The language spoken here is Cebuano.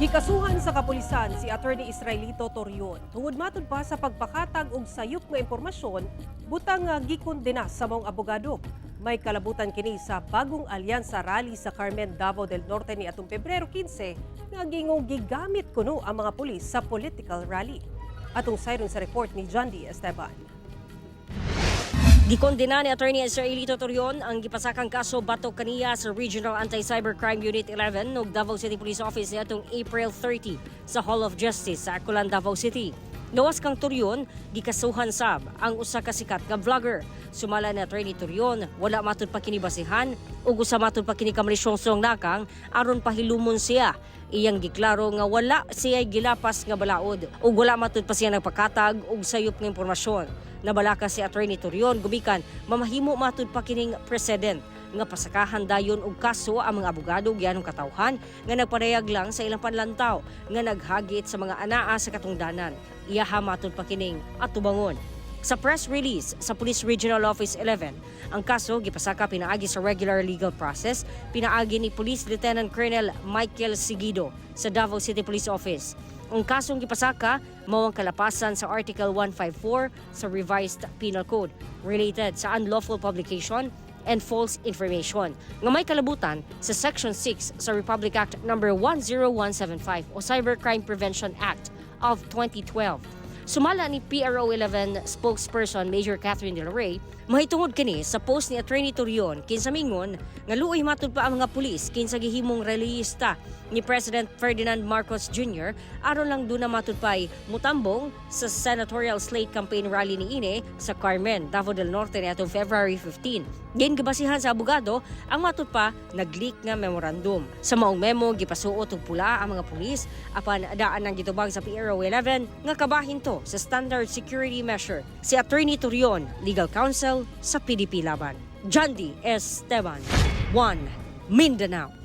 Gikasuhan sa kapulisan si Attorney Israelito Torion tungod matud pa sa pagpakatag og sayop nga impormasyon butang nga gikondena sa maong abogado. May kalabutan kini sa Bagong Alyansa Rally sa Carmen, Davao del Norte ni atong Pebrero 15 nga gingong gigamit kuno ang mga pulis sa political rally. Atong sayron sa report ni John D. Esteban. Gikondena ni Attorney Israelito Torion ang gipasakang kaso batok kaniya sa Regional Anti-Cybercrime Unit 11 ug Davao City Police Office niadtong April 30 sa Hall of Justice sa Aculan, Davao City. Gawas kang Torion, gikasuhan sab ang usa ka sikat nga vlogger. Sumala ni Attorney Torion, wala matud pa kini basihan ug usa matud pa kini ka malisyosong lakang aron pahilumon siya. Iyang giklaro nga wala siya gilapas nga balaod ug wala matud pa siya nagpakatag og sayop nga impormasyon. Nabalaka si Attorney Torion gumikan mamahimo matud pa kining precedent nga pasakahan dayon og kaso ang mga abogado ug yanong katawhan nga nagpadayag lang sa ilang panlantaw nga naghagit sa mga anaa sa katungdanan. Iyaha matud pa kining atubangon. Sa press release sa Police Regional Office 11, ang kaso gipasaka pinaagi sa regular legal process pinaagi ni Police Lieutenant Colonel Michael Sigido sa Davao City Police Office. Ang kasong gipasaka mao ang kalapasan sa Article 154 sa Revised Penal Code related sa unlawful publication and false information nga may kalabutan sa Section 6 sa Republic Act Number 10175 o Cybercrime Prevention Act of 2012. Sumala ni PRO 11 spokesperson Major Catherine De La Rey, mahitungod kini sa post ni Attorney Torion kinsa mingon nga luoy matud pa ang mga pulis kinsa gihimong rallyista ni President Ferdinand Marcos Jr. aron lang duna matud pay mutambong sa senatorial slate campaign rally ni ini sa Carmen, Davao del Norte niadtong February 15. Diin gibasihan sa abogado ang matud pa nag-leak nga memorandum. Sa maong memo, gipasuot og pula ang mga pulis, apan daan ang gitubag sa PRO 11 nga kabahin to sa standard security measure. Si Attorney Torion, legal counsel sa PDP Laban. Jandy Esteban, 1 Mindanao.